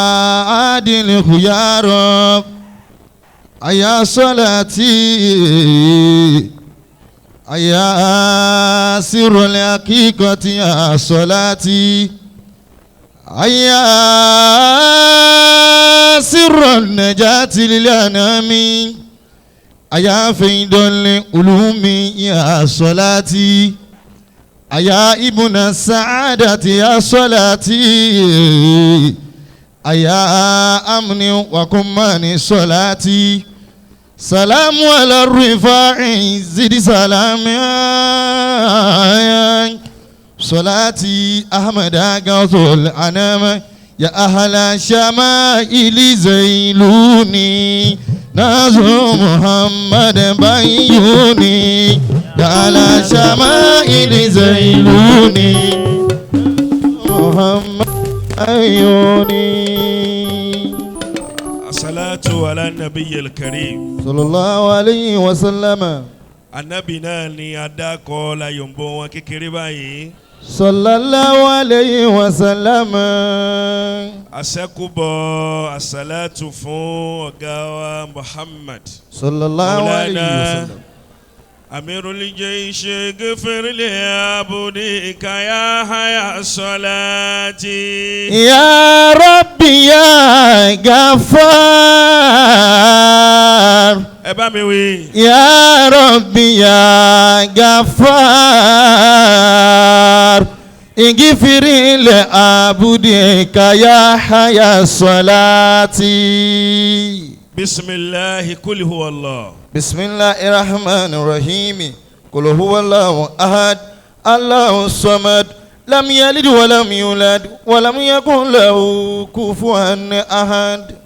عادل خيار أيا صلاتي أيا سر الحقيقة يا صلاتي أيا سر النجاة للأنام أيا فيض العلوم يا صلاتي أيا ابن السعادة يا صلاتي أيا أمن وكمان صلاتي سلام على الرفاع زد سلام صلاتي أحمد غوث الأنام يا أهل شمائل زيلوني نازو محمد بيوني يا أهل شمائل زيلوني محمد بيوني Asalatu ala nabiyil karim. صلى الله عليه وسلم. Anabi náà ni adakọ la yòǹbó wọn kékeré báyìí. صلى الله عليه وسلم. Asẹ́kùbọ̀ asalatu fún ọ̀gá wa Muhammad. صلى الله عليه Maulana وسلم. Amirul jaysh ghfir li abudika ya haya salati. يا ربي يا غفار. Ẹ bá mi wí. يا ربي يا غفار اغفر لعبدك يا حيا صلاتي. Bisimilahi kul huwa Allah. بسم الله الرحمن الرحيم قل هو الله أحد الله الصمد لم يلد ولم يولد ولم يكن له كفوا أحد.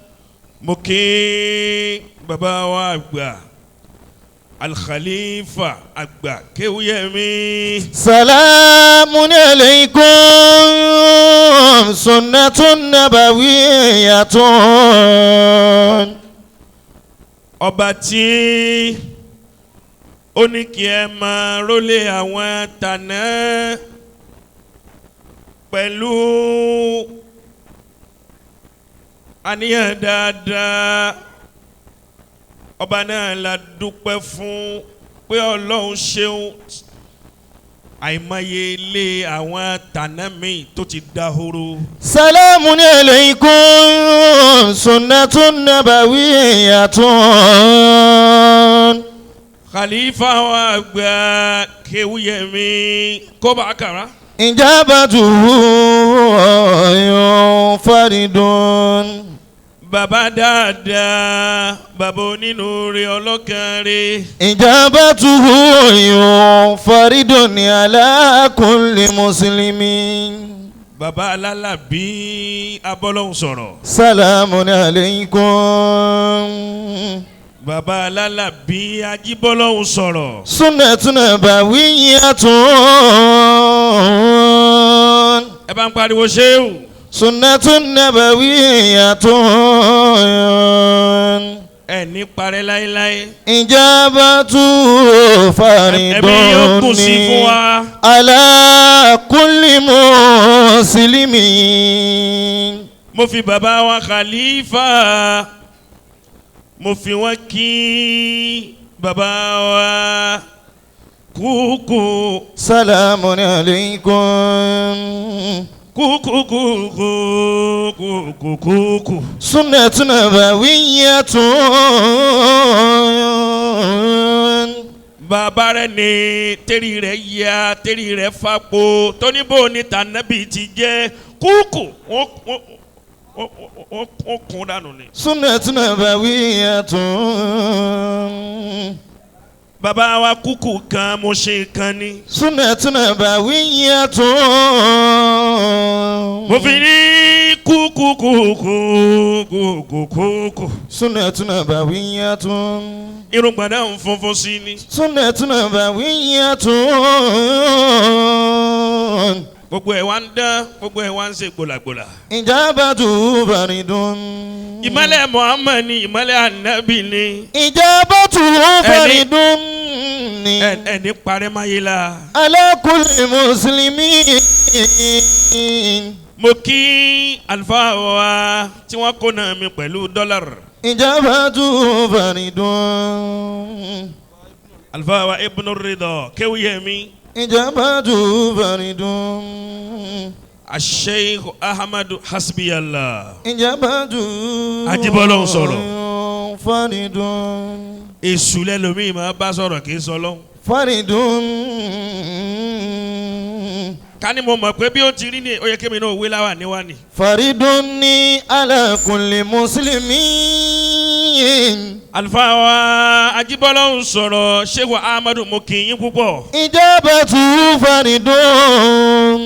Mo kí bàbá wa àgbà Al-Khalifa àgbà Kéwúyẹmí. سلام عليكم سنة نبوية. Ọba tí ó ní kí ẹ máa rólé àwọn tànà pẹ̀lú àníyàn dáadáa, ọba náà la dúpẹ́ fún pé Ọlọ́run ṣeun. Àìmọye ilé àwọn tànà míì tó ti dahoro. سلام عليكم سنة نبوية. Khalifa wa àgbà Kéwúyẹmí kóbá kàrá. إجابته فرد. Bàbá dáadáa, bàbá onínúure ọlọ́kàn rẹ̀. إجابته فرد على كل مسلم. Bàbá alálàbí abọ́lọ́hún sọ̀rọ̀. سلام عليكم. Bàbá alálàbí ajíbọ́lọ́hún sọ̀rọ̀. سنة نبوية. Ẹ bá ń pariwo ṣéwù. سنة نبوية. Ẹ ní parẹ́ láéláé. إجابة فرد Ẹ̀mí yóò kù sí fún wa. على كل مسلم. Mo fi bàbá wa Khalifa, mo fi wọ́n kí bàbá wa kúkú. سلام عليكم. Kúkú kúkú kúkú kúkú. سنة نبوية. Bàbá rẹ̀ ní tẹ́rì rẹ̀ ya tẹ́rì rẹ̀ fapò tóníbò ní tànàbì ti jẹ́ kúkú wọ́n kún dànù ni. سنة نبوية. Bàbá wa kúkú kan mo ṣe kan ni. سنة نبوية. Mo fi ní kúkú kúkú kúkú kúkú. سنة نبوية. Irun gbàdá ń funfun sí ni. سنة نبوية. Gbogbo ẹ̀ wá ń dán, gbogbo ẹ̀ wá ń ṣe gbòlàgbòlà. إجابة فرد. Ìmọ̀lẹ̀ Muhammad ni ìmọ̀lẹ̀ Anabi ni. إجابة فرد. Ẹ ní parẹ́ máyé la. على كل مسلم. Mo kí àlùfáà wa tí wọ́n kó náà mi pẹ̀lú dọ́là. Ijabatu faridun. Àlùfáà wa Ibn Ridha Kéwúyẹmí. Ijabatu faridun. Sheikh Ahmadu Hasbiyallah. Ijabatu Ajíbọ́lọ́hun sọ̀rọ̀. Faridun. Èṣù lẹ́lòmíì máa bá sọ̀rọ̀ kì í sọ lọ́hùn. Faridun. Ká ní mo mọ̀ pé bí ó ti rí ni ó yẹ kémi náà wé láwà níwá ni. Faridun ni ala kulli muslimin. Àlùfáà wa Ajíbọ́lọ́hun sọ̀rọ̀ Sheikh Ahmadu mo kì í yín púpọ̀. Ijabatu faridun.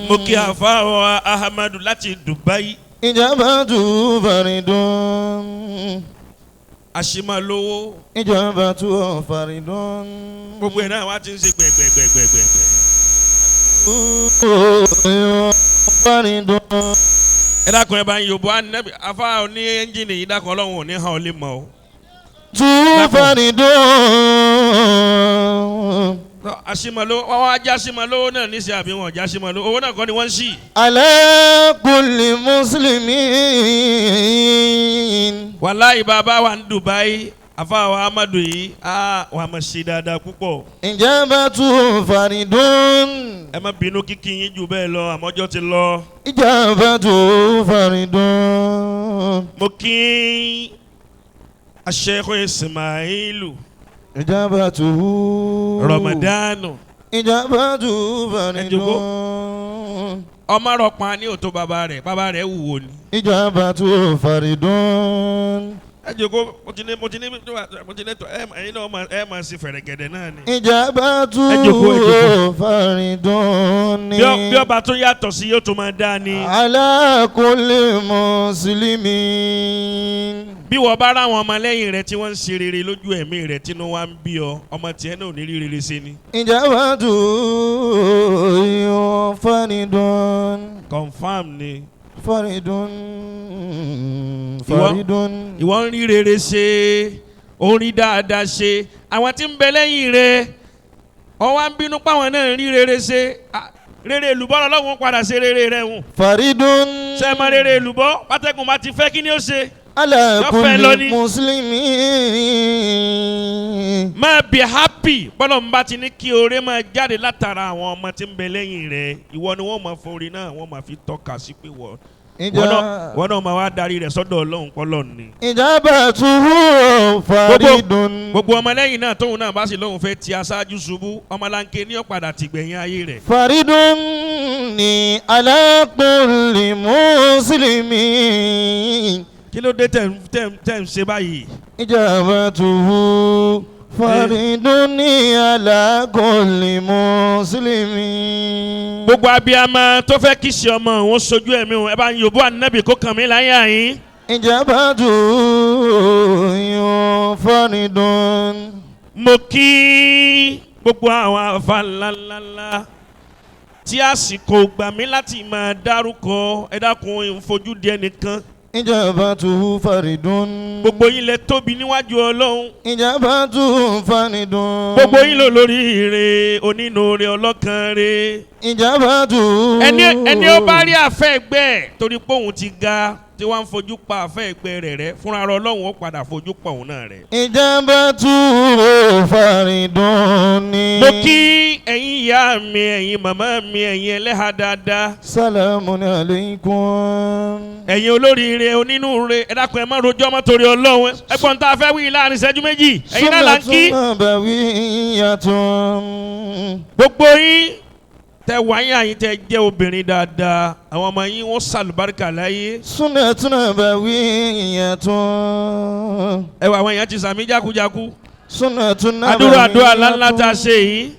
Mo kí àlùfáà wa Ahmadu láti Dubai. Ijabatu faridun. Àṣìmọ́lówó. Ijabatu faridun. Gbogbo ẹ̀ náà wá ti ń ṣe gbẹ̀gbẹ̀gbẹ̀gbẹ̀gbẹ̀. Faridun. Ẹ dákun ẹ bá ń yòbó ànábì afá ní ẹ́ńjìnì yìí dákun Ọlọ́run ò ní hàn ọ́ lè mọ̀ o. Tu faridun. Àṣìmọ́lówó wọ́n wá já àṣìmọ́lówó náà níṣẹ́ àbí wọn já àṣìmọ́lówó owó náà kọ́ ni wọ́n ń ṣì. Ala kulli muslimin. Wàláhì bàbá wa ń Dubai afá wa Amadu yìí á wà á máa ṣe dáadáa púpọ̀. Ijabatu faridun. Ẹ má bínú kíkí yín jù bẹ́ẹ̀ lọ àmọ́jọ́ ti lọ. Ijabatu faridun. Mo kí Sheikh Ismailu. Ijabatu. Ramadanu. Ijabatu faridun. Ọmọ rọpa ní òtó bàbá rẹ̀ bàbá rẹ̀ wúwo ni. Ijabatu faridun. Ẹ jòkó mo ti ní ẹ̀yin náà ẹ máa ṣe fẹ̀rẹ̀gẹ̀dẹ̀ náà ni. Ijabatu Ẹ jòkó, ẹ jòkó. faridun. Bí ọba tó yàtọ̀ sí yóò tún máa dá ni. Ala kulli muslimin. Bí wọ́n bá ráwọn ọmọlẹ́yìn rẹ̀ tí wọ́n ń ṣe rere lójú ẹ̀mí rẹ̀ tínú wa ń bí ọ ọmọ tiẹ̀ náà ò ní rí rere ṣe ni. Ijabatu faridun. Confam ni. Faridun. Faridun. Ìwọ ń rí rere ṣe ó ń rí dáadáa ṣe àwọn tí ń bẹ lẹ́yìn rẹ̀ ọ wá ń bínú páwọn náà ń rí rere ṣe rere èlùbọ́ lọ́wọ́ padà ṣe rere rẹ̀ hùn. Faridun. Ṣé ẹ mọ rere èlùbọ́ pátákùn bá ti fẹ́ kí ni ó ṣe. Ala Yọ̀fẹ́ lọ kulli ni. muslimin. Máa be happy bọ́lá ń bá ti ní kí oore máa jáde látara àwọn ọmọ tí ń bẹ lẹ́yìn rẹ̀ ìwọ ni wọ́n máa forí náà wọ́n máa fi tọ́ka sí pé wọ́n náà máa wá darí rẹ̀ sọ́dọ̀ Ọlọ́run pọ́lọ́ ni. Ijabatu faridun. Gbogbo ọmọlẹ́yìn náà tóun náà bá sì lóun fẹ́ ti aṣáájú ṣubú ọmọlanke ní ó padà tìgbẹ̀yìn ayé rẹ̀. Faridun ni ala kulli muslimin. Kí ló dé tẹ̀ ń ṣe báyìí? Ijabatuhu faridun ni ala kulli muslimin. Gbogbo abiyamọ tó fẹ́ kí ṣe ọmọ òun sojú ẹ̀mí òun ẹ bá ń yòbó ànábì kó kàn mí láyà yín. Ijabatuhu faridun. Mo kí gbogbo àwọn afa ńláńláńlá tí àsìkò gbà mí láti máa dárúkọ ẹ dákun ìfojú di ẹnìkan. Ijabatuhu faridun. Gbogbo yín lẹ tóbi níwájú Ọlọ́run. Ijabatuhu faridun. Gbogbo yín lò lórí ire onínúure ọlọ́kan re. Ijabatuhu. Ẹni ó bá rí àfẹ́ ẹgbẹ́ ẹ̀ torí pé òun ti ga tí wọ́n ń fojú pa àfẹ́ ẹgbẹ́ rẹ̀ rẹ́ fúnra rẹ̀ Ọlọ́run ó padà fojú pa òun náà rẹ̀. Ijabatuhu faridun ni. Mo kí ẹ̀yin ìyá mi ẹ̀yin màmá mi ẹ̀yin ẹlẹ́hà dáadáa. Salamun alaykum. Ẹ̀yin olóríire onínúure ẹ dákun ẹ má rojọ́ mọ́ torí Ọlọ́run ẹgbọ́n tá a fẹ́ wí láàrin ìṣẹ́jú méjì ẹ̀yin náà là ń kí. Sunnatun nabawiyyatun. Gbogbo yín tẹ wáyé àyín tẹ jẹ́ obìnrin dáadáa àwọn ọmọ yín wọ́n sàlùbáríkà láyé. Sunnatun nabawiyyatun. Ẹ wà àwọn èèyàn ti sàmì jákujáku. Sunnatun Àdúrà àdúrà nabawiyyatun. ńláńlá tá a ṣe yìí.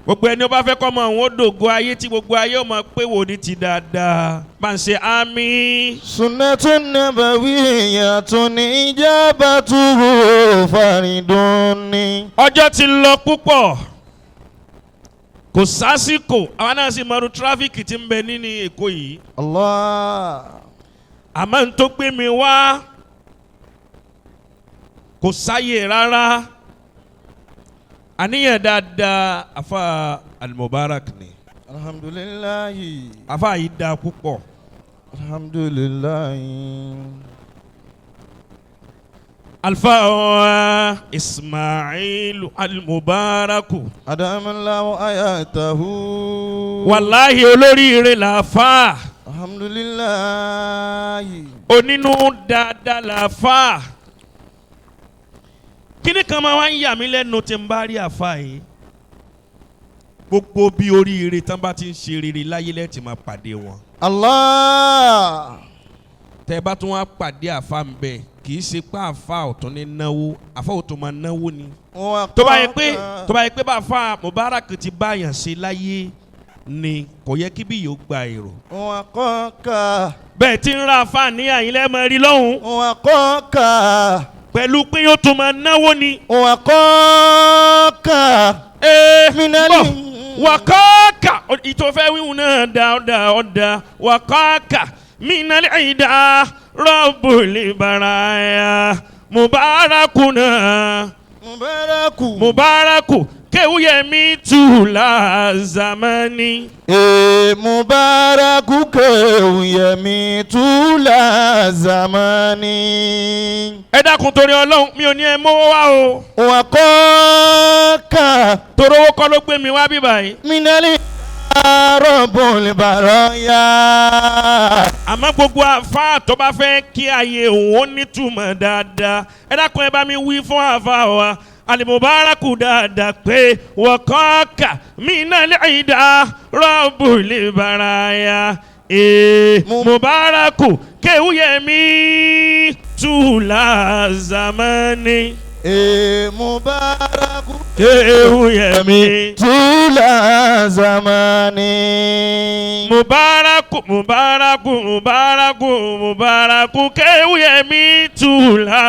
Gbogbo ẹni ó bá fẹ́ kọ́ ọmọ òun ó dògo ayé tí gbogbo ayé ó máa pé wò ní ti dáadáa. Bá ń ṣe àmín. Sunnatun nabawiyyatun ijabatuhu faridun ni. Ọjọ́ ti lọ púpọ̀ kò sásìkò àwa náà sì mọ̀rú tráfíkì tí ń bẹ nínú Èkó yìí. Allah. Àmọ́ n tó gbé mi wá kò sáyè rárá. Àníyàn dáadáa afa Al-Mubarak ni. Alhamdulillahi. Àfa yìí dáa púpọ̀. Alhamdulillahi. Alfa wa Ismailu Al-Mubaraku. Adamallahu ayatahu. Wàláhì olóríire làáfà. Alhamdulillahi. Onínú dáadáa làáfà. Kíní kan máa wá ń yà mí lẹ́nu tí n bá rí àfa yìí. Gbogbo bí oríire tán bá ti ń ṣe rere láyé lẹ́tì máa pàdé wọn. Allah. Tẹ́ bá tún wá pàdé àfa ń bẹ, kì í ṣe pé àfa ọ̀tún ní náwó, àfa ọ̀tún máa náwó ni. Tó bá yẹ pé tó bá yẹ pé bá fa Mubarak ti báyàn ṣe láyé ni kò yẹ kí bí yóò gba èrò. Wakọ́ka. Bẹ́ẹ̀ tí ń ra àfa ní àyín lẹ́mọ̀ rí lọ́hùn. Wakọ́ka. Pẹ̀lú pé yóò tún máa náwó ni. Wakọ́ka. Ee Minali. bọ̀ wàkọ́ọ̀kà ìtòfẹ́ wíwù náà dá ọ̀dà ọ̀dà wàkọ́ọ̀kà minali ìdá rọ́bùlì baraya mubarakuna Mubaraku. mubaraku kéwúyẹmí tùlà zamani. Ee Mubaraku kewuyemi tula zamani. Ẹ dákun torí Ọlọ́run, mi ò ní ẹ mówó wá o. Wakọ́ka. Torówó kọ́ ló gbé mi wá bí báyìí. Minali rọ́bùlì baraya. Àmọ́ gbogbo àfa tó bá fẹ́ kí ayé òun ó nítumọ̀ dáadáa, ẹ dákun, ẹ bá mi wí fún àfa wa alimubaraku dáadáa pé wọ́kọ́ọ̀kà minal ìdá rọ́bùlì baraya ee mubaraku kéwúyẹmí tùlà zamani. Ee Mubaraku kéwúyẹmí tula zamani. Mubaraku mubaraku mubaraku mubaraku kéwúyẹmí tùlà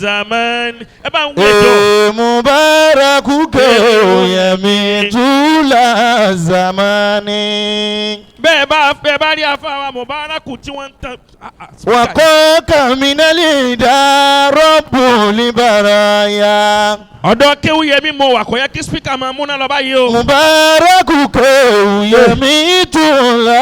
zamani. Ẹ bá ń wéjọ. Ee Mubaraku kewuyemi tula zamani. Bẹ́ẹ̀ bá rí afáwa mubaraku tí wọ́n ń tan. Ah, ah, speaker yìí. Wakọ́ka minali ìdá rọ́bùlì baraya. Ọ̀dọ̀ kéwúyẹmí mo wà, kò yẹ kí speaker máa múná lọ báyìí o. Mubaraku kewuyemi tula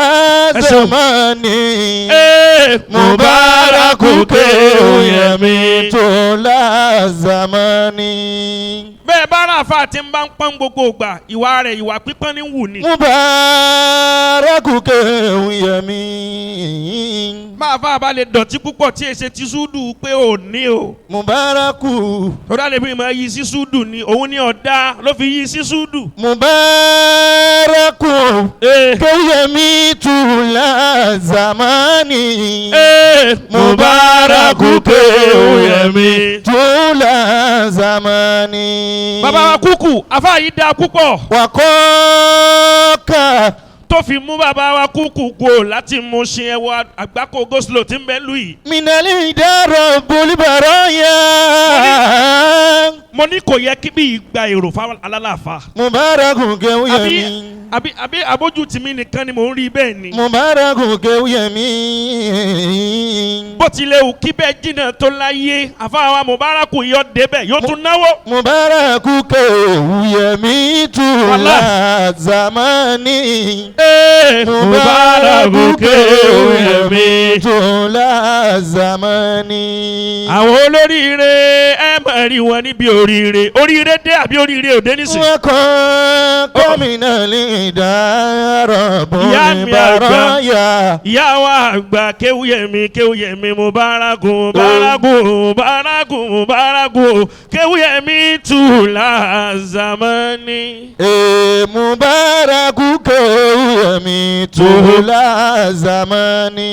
Ẹ ṣeun. zamani. Ee, Mubaraku kewuyemi tula zamani. Bẹ́ẹ̀ bá rà àfa àti ń bá ń pọ́n gbogbo ìgbà, ìwà rẹ̀ ìwà pípọ́n ní wù ni. Mubaraku kewuyemi. Bá àfa bá lè dọ̀tí púpọ̀ tí èsè ti súdù pé ò ní o. Mubaraku. Tọ́lá lè fi máa yí sí súdù ni, òun ní ọ̀dá ló fi yí sí súdù. Mubaraku Ee, kewuyemi tula zamani. ee, Mubaraku kewuyemi. Tula zamani. Bàbá wa kúkú, àfa yìí dáa púpọ̀. Wakọ́ka. Tó fi mú bàbá wa kúkú kú láti mú ṣe ẹwà àgbákò goslow tí ń bẹ lù yìí. Minali dara bolibara ya. Mo ní kò yẹ kí bí ìgbà èrò fáwọn alálàáfà. Mubaraku Àbí kewuyemi. àbí àbójú tìmí nìkan ni mò ń rí bẹ́ẹ̀ ni. Mubaraku kewuyemi. Bó tilẹ̀ wù kí bẹ́ẹ̀ jìnnà tó láyé, àfáwa mubaraku yọ débẹ̀ yóò tún náwó. Mubaraku kewuyemi tula zamani. Ee, Mubaraku kewuyemi tula zamani. Àwọn olóríire, ẹ máa rí wọn níbi oríire. Oríire dé àbí oríire òde nísìn. Wakọ́ gómìnà lè dára Ìyá mi àgbà. bolibara ya. Ìyá wa àgbà kéwúyẹmí, kéwúyẹmí mubaraku mubaraku mubaraku mubaraku kéwúyẹmí tula zamani. Ee Mubaraku kewuyemi tula zamani.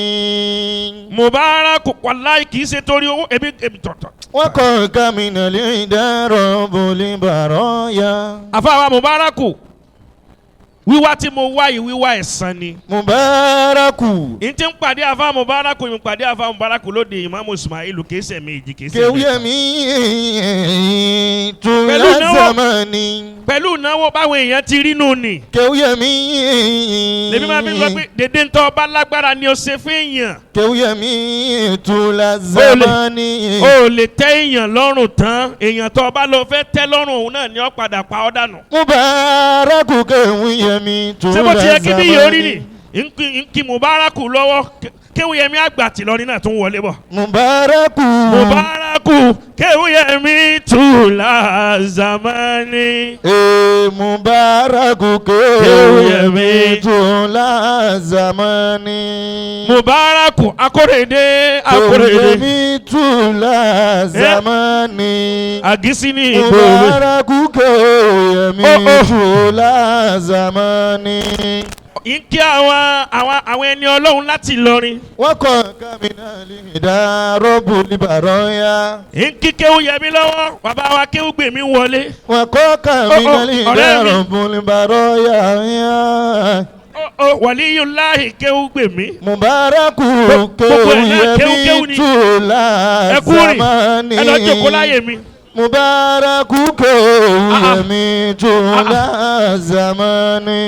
Mubaraku, wàláì kì í ṣe torí owó ebi ebi tọ̀tọ̀. Wakọ́ gómìnà lè dára bolibara ya. Àfàwà mubaraku, wíwá tí mo wá yìí, wíwá ẹ̀san ni. Mubaraku N ti ń pàdé àfa mubaraku, ń pàdé àfa mubaraku lóde Ìmáàmù Ismail, kì í ṣe méjì, kì í ṣe mẹ́ta. kewuyemi tula Pẹ̀lú ìnáwó. zamani. Pẹ̀lú ìnáwó báwọn èèyàn ti rí nù ni. Kewuyemi. Lèmi máa fi sọ pé dèdè ń tọ́ ọba lágbára ni ó ṣe fún èèyàn. Kéwúyẹmí tula zamani. O lè tẹ́ èèyàn lọ́rùn tán, èèyàn tó o bá lọ fẹ́ tẹ́ lọ́rùn òun náà ni ó padà pa ọ́ dànù. Mubaraku Kéwúyẹmí tula Ṣé zamani. bó ti yẹ kí bí yìí orí ni nkí Mubaraku lọ́wọ́, Kéwúyẹmí àgbà tìlọrin náà tún wọlé bọ̀. Mubaraku. Mubaraku Kéwúyẹmí tula zamani. Ee Mubaraku Kéwúyẹmí tula zamani. Mubaraku Akórèdé Akórèdé. Kéwúyẹmí tula zamani. Àgísí ní ìgboro. Mubaraku Kéwúyẹmí tula zamani. Nkí àwọn ẹni Ọlọ́run láti Ìlọrin. Wọ́n kọ́ kàmínà lè dá rọ́bù libàrọ̀ ya. Nkí Kéwúyẹmí lọ́wọ́, bàbá wa Kéwúgbèmí wọlé. Wọ́n kọ́ kàmínà lè dá Ọ̀rẹ́ mi. rọ́bù libàrọ̀ ya. Wàlíyùláhì Kéwúgbèmí. Mubaraku Gbogbo ẹ̀ náà kéwú Kéwúyẹmí ni. tula Ẹ kú rìn, zamani. ẹ lọ jókòó láyè mi. Mubaraku Kéwúyẹmí tula zamani.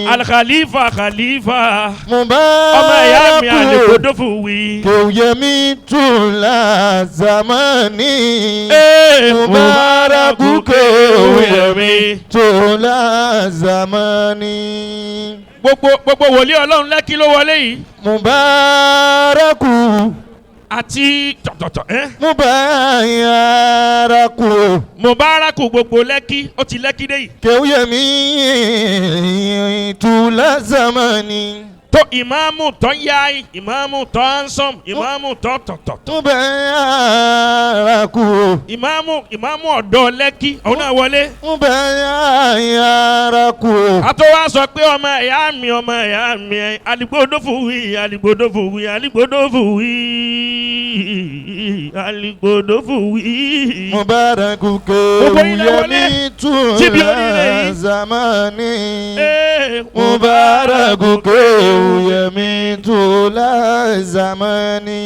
Al-Khalifa Khalifa. Ọmọ ìyá mi Mubaraku àlèkòdófò wí. Kéwúyẹmí tula zamani. Mubaraku Kéwúyẹmí tula zamani. Gbogbo wòlíì Ọlọ́run Lẹ́kí ló wọlé yìí. Mubaraku. Àti tọ̀tọ̀tọ̀ ẹ́. Mubaraku. Mubaraku gbogbo Lẹ́kí, ó ti Lẹ́kí dé yìí. Kéwúyẹmí tula zamani. Tó ìmáàmù tó yáì, ìmáàmù tó handsome, ìmáàmù tó tọ̀tọ̀. Mubaraku. Ìmáàmù ọ̀dọ́ Lẹ́kí, òun náà wọlé. Mubaraku. A tó wá sọ pé ọmọ ìyá mi Aligbodófùwí Aligbodófùwí Aligbodófùwí Aligbodófùwí. Mubaraku Gbogbo yín lẹ wọlé. Kéwúyẹmí Síbi oríire tula yìí. zamani. Mubaraku Kéwúyẹmí tula zamani.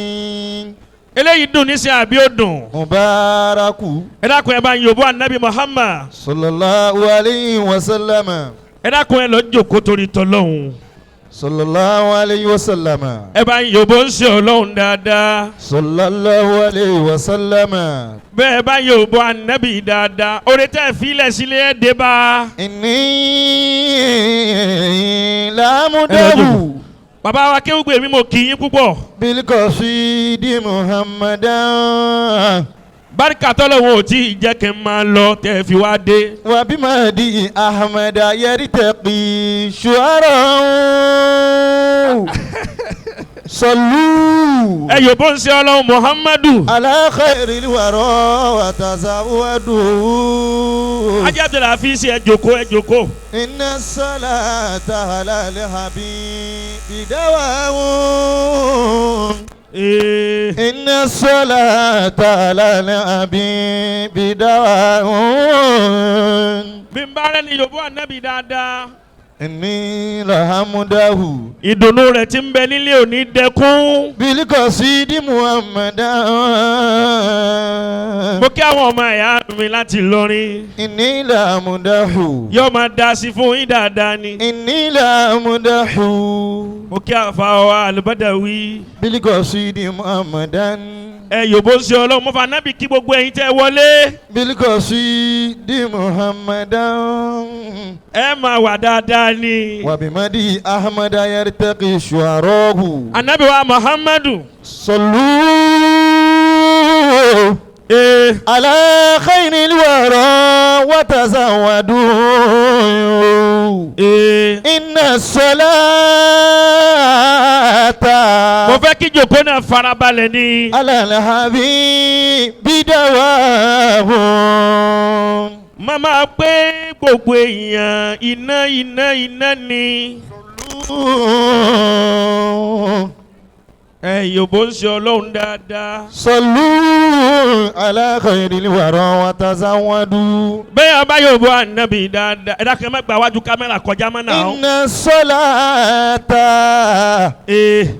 Eléyìí dùn ní sẹ́ àbí ó dùn. Mubaraku. Ẹ dákun ẹ bá ń yòbó anabi Muhammad. Sallallahu alayhi wa sallam. Ẹ dákun ẹ lọ jókòó torí tọlọ́hun. Sallallahu alayhi wa sallam. Ẹ bá ń yòbó ń ṣe Ọlọ́hun dáadáa. Sallallahu alayhi wa sallam. Bẹ́ẹ̀ bá ń yòbó anabi dáadáa. Oore tẹ́ ẹ filẹ̀ sílé ẹ dé bá. Inni lamudahu Bàbá wa Kéwúgbèmí mo kì í yín púpọ̀. bilqasidi Muhammadan Báríkà tọ́lọ́hun ò tí ì jẹ́ kí n máa lọ tẹ́ ẹ fi wá dé. wa bimadi Ahmada yartaqi shu'ara. Sallu Ẹ yòbó ń ṣe Ọlọ́hun Muhammadu. ala khairil wara wa tazawwadu. Ajá Abdulhafiz ẹ jókòó ẹ jókòó. Inna salata ala al-habibi dawa'un. Inna salata ala al-habibi dawa'un. Bí n bá rẹ́ ni yòbó anabi dáadáa. Inni lahamudahu. Ìdùnnú rẹ̀ ti ń bẹ nílé òní dẹkún. Bilqasidi Muhammadan. Mo kí àwọn ọmọ ìyá mi láti Ìlọrin. Inni lahamudahu. Yóò máa da sí fún yín dáadáa ni. Inni lahamudahu. Mo kí àfàwọ̀ Alubadawi. Bilqasidi Muhammadan. Ẹ yòbó ń ṣe Ọlọ́run mo fà nábì kí gbogbo ẹ̀yin tẹ́ wọlé. Bilqasidi Muhammadan. Ẹ máa wà dáadáa ni. وبمدي أحمد يرتقي شعره. Ànábì wa Muhammadu. صلوا على خير الورى وتزودوا. إن الصلاة Mo fẹ́ kí jòkó náà farabalẹ̀ ni. على الحبيب دواء. Má máa pé gbogbo èèyàn iná iná iná ni. Ẹ yòbó ń ṣe Ọlọ́run dáadáa. صلوا على خير الورى وتزودوا. Bẹ́ẹ̀ bá yòbó ànábì dáadáa. Ẹ dákun ẹ má gba wájú kámẹ́rà kọjá mọ́ náà. إن الصلاة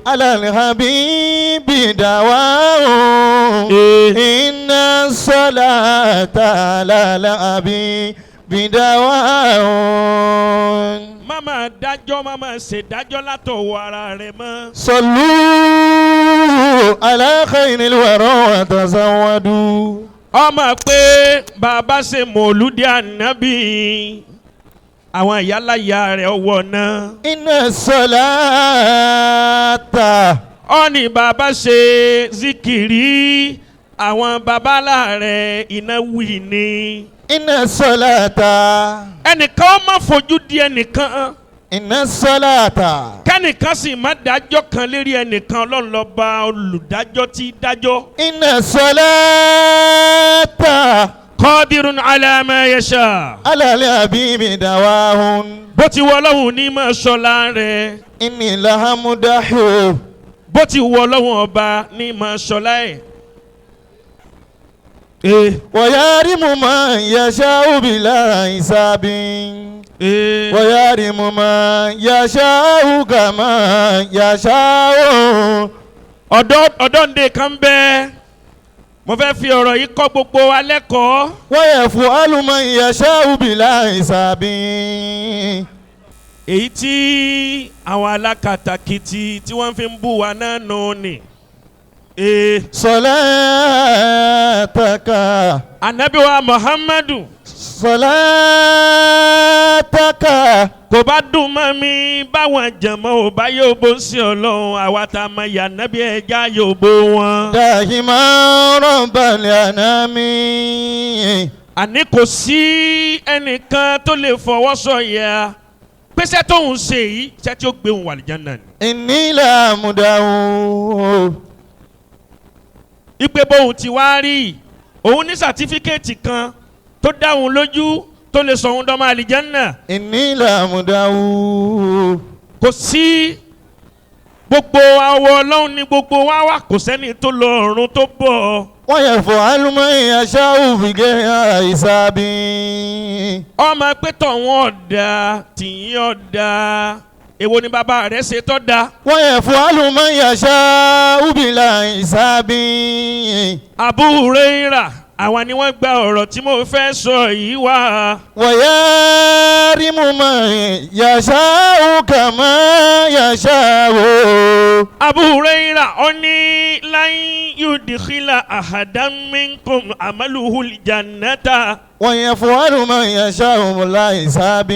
على الحبيب دواء. إن الصلاة على الحبيب دواء. Má máa dájọ́, má máa ṣèdájọ́ látọwọ́ ara rẹ̀ mọ́. صلوا على خير الورى وتزودوا Ọmọ pé bàbá ṣe mọ̀lúdì ànábì, àwọn ìyáláyà rẹ̀ ọwọ́ náà. إن الصلاة Ọ̀nì bàbá ṣe zikiri, àwọn babalá rẹ̀ iná wì ní. إن الصلاة Ẹnìkan má fojú di ẹnìkan, إن الصلاة kẹ́nìkan sì má dájọ́ kan lérí ẹnìkan. Ọlọ́run lọ́ba olùdájọ́ tí dájọ́. إن الصلاة Qadirun ala ma yasha. على الحبيب دواء Bó ti wọ Ọlọ́run ní máa ṣọlá rẹ̀. إني لهمدح Bó ti wọ Ọlọ́run ọba ní máa ṣọlá ẹ̀. Ee. ويرم من يشاء بلا حساب Ee. ويرم من يشاء كما يشاء Ọ̀dọ́ ọ̀dọ́ǹde kan bẹ́ẹ̀, mo fẹ́ fi ọ̀rọ̀ yìí kọ́ gbogbo wa lẹ́kọ̀ọ́. ويفعل من يشاء بلا حساب Èyí tí àwọn alákatakítí tí wọ́n fi ń bú wa náà nù ni. Ee. صلاتك Ànábì wa Muhammadu صلاتك kò bá dùn mọ́ mi báwọn jẹ̀mọ́ ò bá yóò bó ń sí Ọlọ́run, àwa tá a mọ ìyá nábì ẹja yóò bó wọn. دائما رب الأنام Àní kò sí ẹnìkan tó lè fọwọ́ sọ̀yà pèsè tóun ṣe yìí, ṣé tí ó gbé òun wà lìjánà ni. إني لا مدعو Ipe bóun ti wá rí òun ní sàtífíkẹ́ẹ̀tì kan tó dá òun lójú tó lè sọ òun dọ́mọ àlìjánà. إني لا مدعو Kò sí, gbogbo awọ Ọlọ́run ní gbogbo wa wà, kò sẹ́ni tó lọ ọ̀run tó bọ̀. ويفعل من يشاء بغير حساب Ọmọ pé tọ̀hún ọ̀dà tìyín ọ̀dà, èwo ni bàbá rẹ̀ ṣe tọ́ da? ويفعل من يشاء بلا حساب Abu Huraira, àwọn ni wọ́n gba ọ̀rọ̀ tí mo fẹ́ sọ yìí wá. ويرم من يشاء كما يشاء Abu Huraira ó ní lan yudkhila ahadan minkum amaluhu jannata. ويفعل من يشاء بلا حساب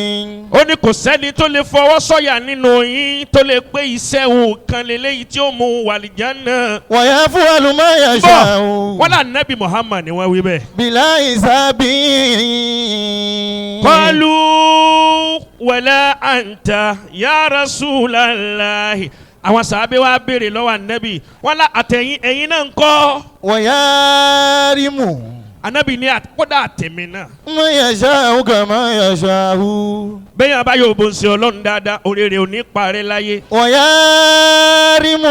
Ó ní kò sẹ́ni tó lè fọwọ́ sọ̀yà nínú yín tó lè pé iṣẹ́ òun kan lélẹ́yìí tí ó mú un wà lìjánà. ويفعل ما يشاء Wọ́n là nẹ́bí Muhammad ni wọ́n wí bẹ́ẹ̀. بلا حساب Qalu wala anta ya Rasulallahi. Àwọn sàábé wa béèrè lọ́wọ́ ànábì, wọ́n lá àtẹ̀yìn ẹ̀yìn náà ń kọ́. ويرم Ànábì ní kódà àtẹ̀mí náà. من يشاء كما يشاء Bẹ́ẹ̀ yẹn bá yóò bó ń ṣe Ọlọ́run dáadáa, oríire ò ní parẹ́ láyé. ويرم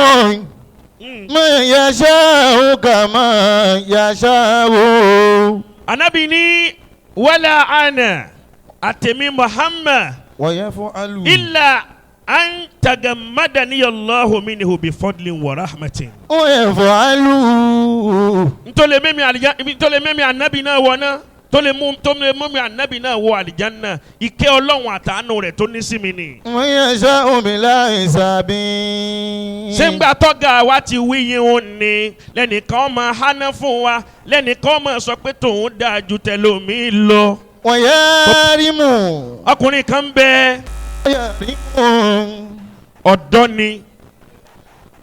من يشاء كما يشاء Ànábì ní wala ana, àtẹ̀mí Muhammad, ويفعل illa an tagammadani Allahu minhu bi fadlin wa rahmatin. ويفعل Ntọ́lẹ̀ mẹ́mi àlìjá, ntọ́lẹ̀ mẹ́mi ànábì náà wọ̀ náà, tó lè mú mi ànábì náà wọ àlìjánnà, ìkẹ́ Ọlọ́run àtàánú rẹ̀ tó ní sí mi ni. من يشاء بلا حساب Ṣé ń gbà tọ́gà wa ti wí yín òun ni lẹ́nìkan máa háná fún wa, lẹ́nìkan máa sọ pé tòun dáa ju tẹlómi lọ. ويرم Ọkùnrin kan ń bẹ, ويرم ọ̀dọ́ ni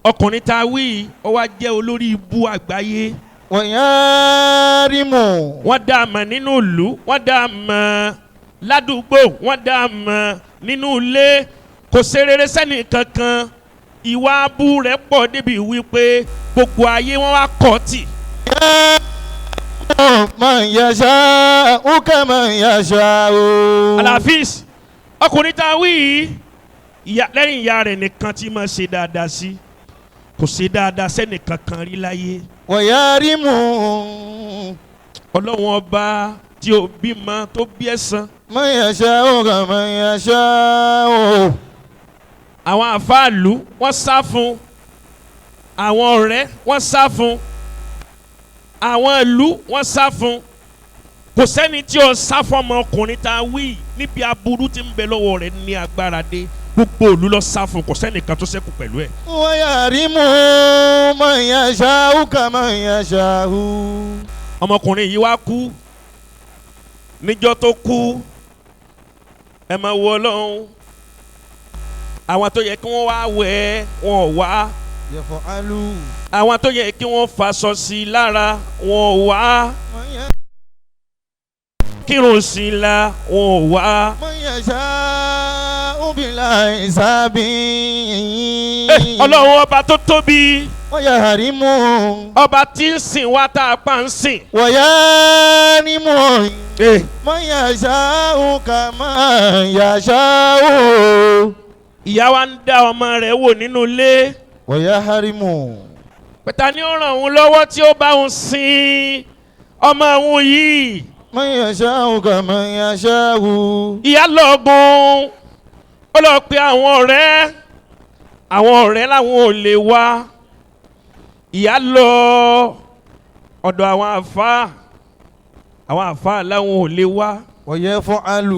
ọkùnrin tá a wí yìí, ó wá jẹ́ olórí ibú àgbáyé. ويرم Wọ́n dá a mọ̀ nínú ìlú, wọ́n dá a mọ̀ ládùúgbò, wọ́n dá a mọ̀ nínú ilé. Kò ṣe rere sẹ́ni kankan, ìwà abú rẹ̀ pọ̀ débi wípé gbogbo ayé wọn wá kọ́ tì. من يشاء كما يشاء Alafis, ọkùnrin tá a wí yìí, lẹ́yìn ìyá rẹ̀ nìkan tí máa ṣe dáadáa sí, kò ṣe dáadáa sẹ́ni kankan rí láyé. ويرم Ọlọ́run ọba tí ó bímọ tó bí ẹ̀san. من يشاء كما يشاء Àwọn àfáàlú wọ́n sá fún, àwọn ọ̀rẹ́ wọ́n sá fún, àwọn ìlú wọ́n sá fún. Kò sẹ́ni tí ó sá fún ọmọkùnrin tá a wí níbi aburú tí ń bẹ lọ́wọ́ rẹ̀ ní agbára dé. Gbogbo òlu lọ sá fún, kò sẹ́nìkan tó ṣẹ́kù pẹ̀lú ẹ̀. ويحرم من يشاء كما يشاء. Ọmọkùnrin yìí wá kú. Níjọ́ tó kú, ẹ máa wo Ọlọ́run, àwọn tó yẹ kí wọ́n wá wẹ̀ ẹ́ wọn ò wá. يفعل Àwọn tó yẹ kí wọ́n faṣọ sí i lára wọn ò wá. Kírun sí i la wọn ò wá. من يشاء بلا حساب. Ọlọ́run ọba tó tóbi, ويحرم ọba tí ń sìn wá tá a pa ń sìn. ويحرم من يشاء كما يشاء. Ìyá wa ń dá ọmọ rẹ̀ wò nínú ilé. ويحرم Pẹ̀tà ni ó ràn òun lọ́wọ́ tí ó bá òun sin ọmọ òun yìí. من يشاء كما يشاء. Ìyá lọ́gùn, ó lọ pe àwọn ọ̀rẹ́, àwọn ọ̀rẹ́ làwọn ò lè wá. Ìyá lọ ọ̀dọ̀ àwọn àfáà, àwọn àfáà làwọn ò lè wá. ويفعل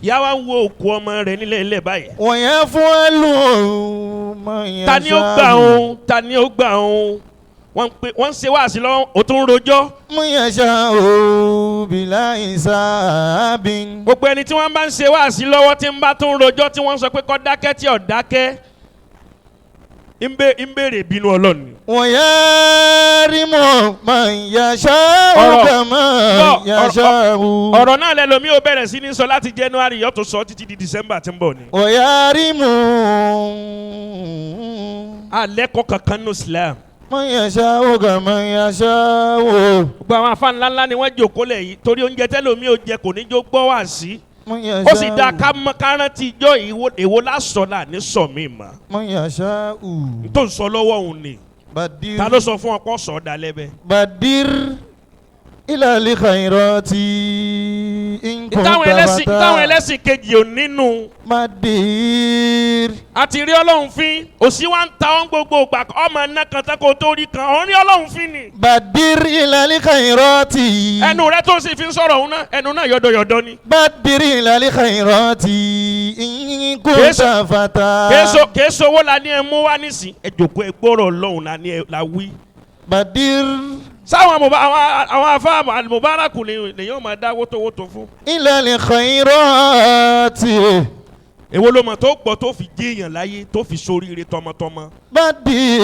Ìyá wa ń wo òkú ọmọ rẹ̀ nílẹ̀ ilẹ̀ báyìí. ويفعل ما يشاء. Ta ni ó gbà òun? Ta ni ó gbà òun? Wọ́n ń pe, wọ́n ń ṣe wáàsí lọ́wọ́, ó tún ń rojọ́. من يشاء بلا حساب. Gbogbo ẹni tí wọ́n bá ń ṣe wáàsí lọ́wọ́ tí ń bá tún rojọ́, tí wọ́n sọ pé kó dákẹ́ tí ò dákẹ́, ń béèrè ìbínú Ọlọ́run ni. ويحرم من يشاء كما يشاء. Ọ̀rọ̀ náà lẹ́lòmí ó bẹ̀rẹ̀ sí ní sọ láti January, yóò tún sọ títí di December tí ń bọ̀ ni. ويحرم Alẹ́ kọ́ kankan nínú Islam. من يشاء كما يشاء. Gbogbo àwọn afá ńláńlá ni wọ́n jòkó lẹ̀ yìí torí oúnjẹ tẹ́lòmí ò jẹ kò ní jó gbọ́ wá sí. من Ó sì dáa يشاء ká mọ ká rántí ijọ́ èwo lásọ̀ là ní sọ mí mọ́. من يشاء. Tó ń sọ lọ́wọ́ òun ni. بدر Ta ló sọ fún ọ pọ̀ sọ̀ ọ́ dalẹ́ bẹ́ẹ̀? بدر إلى الخيرات إن كنت Táwọn فتى. ẹlẹ́sìn kejì ò nínú. بدر Àti rí Ọlọ́run fín, òsì wa ń ta ọ́n gbogbo ìgbà, ọmọ iná kan tán kó tó rí kan, ọ̀n rí Ọlọ́run fín ni. بدر إلى الخيرات. Ẹnu rẹ tó sì fi ń sọ̀rọ̀ òun náà, ẹnu náà yọ̀dọ̀yọ̀dọ̀ ni. بدر إلى الخيرات إن كنت فتى. Kèéso owó la ní ẹ mú wá nísìn, ẹ jòkó ẹ gbọ́rọ̀ Ọlọ́run la ní ẹ la wí. بدر Sáwọn àwọn afá Al-Mubaraku lèyàn máa dá wótòwótò fún. إلى الخيرات. Èwo ló mọ̀ tó gbọ́ tó fi jéèyàn láyé tó fi soríire tọmọtọmọ? بدر